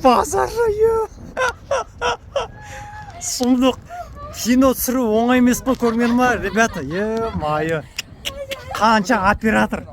Базар, е, сұмдық! Кино түсіру оңай емес қой, көрмеді ма, ребята? Е мое, қанша оператор.